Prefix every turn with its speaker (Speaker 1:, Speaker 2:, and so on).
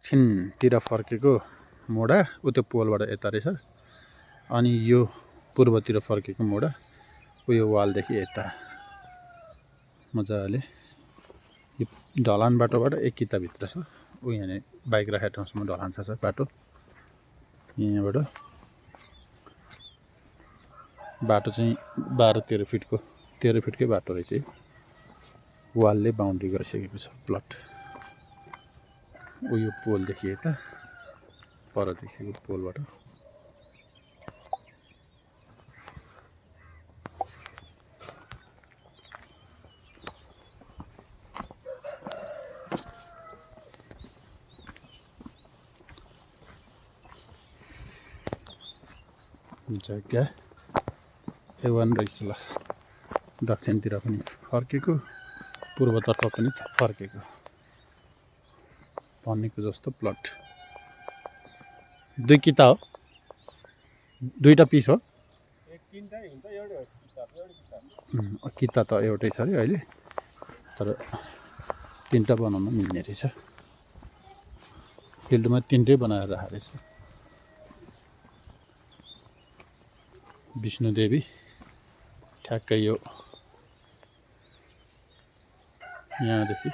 Speaker 1: दक्षिणतिर फर्केको मोडा उ त्यो पोलबाट यता रहेछ अनि यो पूर्वतिर फर्केको मोडा उयो वालदेखि यता मजाले यो ढलान बाटोबाट एक किताभित्र छ उ यहाँ बाइक राखेको ठाउँसम्म ढलान छ बाटो यहाँबाट बाटो चाहिँ 12-13 फिटको 13 फिटकै बाटो रहेछ वालले बाउन्ड्री गरिसकेको छ प्लट उयो पोलदेखि यता परदेखिको पोलबाट जग्गा A1 रहेछ ल दक्षिणतिर पनि फर्केको पूर्वतर्फ पनि फर्केको भनेको जस्तो प्लट दुई किता हो दुईटा पिस हो किता त एउटै छ अरे अहिले तर तीनटा बनाउन मिल्ने रहेछ फिल्डमा तीनटै बनाएर राखेको रहेछ विष्णुदेवी ठ्याक्कै यो यहाँदेखि